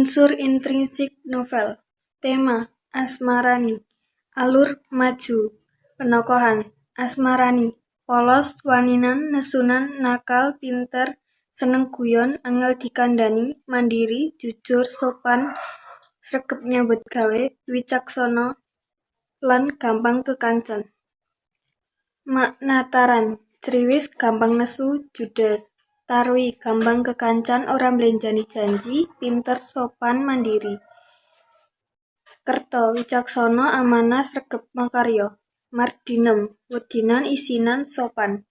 Unsur intrinsik novel. Tema: Asmarani. Alur: maju. Penokohan: Asmarani, polos, waninan, nesunan, nakal, pinter, seneng guyon, angel dikandani, mandiri, jujur, sopan, sregep nyambut gawe, wicaksana lan gampang kekancan. Mak Nataran: ceriwis, gampang nesu, judes. Tarwi: gampang kekancan, ora mblenjani janji, pinter, sopan, mandiri. Kerto: wicaksana, amanah, sregep makarya. Mardinem: wedinan, isinan, sopan.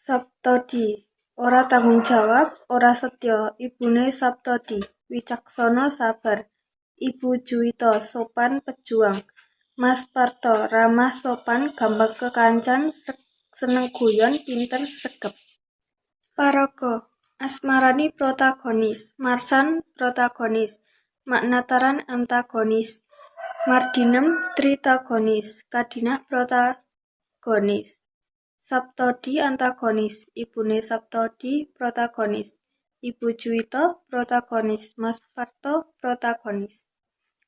Saptadi: ora tanggung jawab, ora setya. Ibune Saptadi: wicaksana, sabar. Ibu Juwita: sopan, pejuang. Mas Parto: ramah, sopan, gampang kekancan, seneng guyon, pinter, sregep. Paraga: Asmarani protagonis, Marsan protagonis, Mak Nataran antagonis, Mardinem tritagonis, Kadinah protagonis, Saptadi antagonis, Ibune Saptadi protagonis, Ibu Juwita protagonis, Mas Parto protagonis.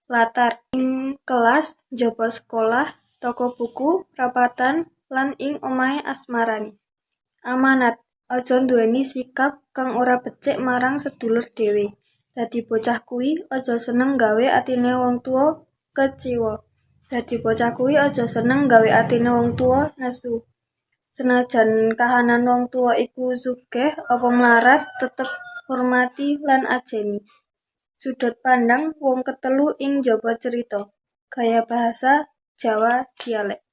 Latar: ing kelas, njaba sekolah, toko buku, prapatan, lan ing omahe Asmarani. Amanat: aja nduweni sikap kang ora becik marang sedulur dhewe. Dadi bocah kuwi aja seneng nggawe atine wong tuwa keciwa. Dadi bocah kuwi aja seneng nggawe atine wong tuwa nesu. Senajan kahanan wong tuwa iku sugih apa mlarat tetep hormati lan ajeni. Sudut pandang wong ketelu ing njaba cerita. Gaya bahasa: Jawa dialek.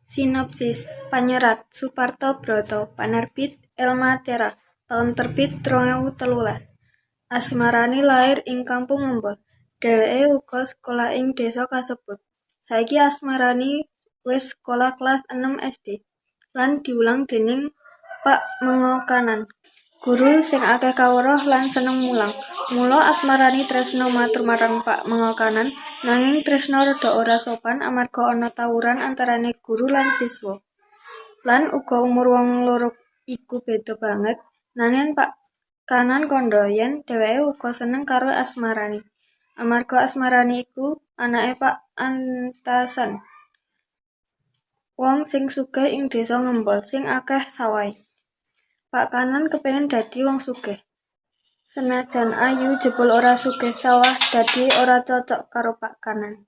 Sinopsis Panyerat: Suparto Brata Panerbit: Elma Thera Taun terbit 2013. Asmarani lair ing Kampung Ngembol. Dheweke uga sekolah ing desa kasebut. Saiki Asmarani wis sekolah kelas enem SD, lan diwulang dening Pak Mengo Kanan, guru sing akeh kawruh lan seneng mulang. Mula Asmarani tresna matur marang Pak Mengo Kanan, nanging tresna rada ora sopan amarga ana tawuran antarane guru lan siswa. Lan uga umur wong loro iku beda banget, nanging Pak Kanan kandha yen dheweke uga seneng karo Asmarani, amarga Asmarani iku anake Pak Antasan, wong sing sugih ing desa Ngembol sing akeh sawahe. Pak Kanan kepengin dadi wong sugih. Senajan ayu jebul ora sugih sawah dadi ora cocok karo Pak Kanan.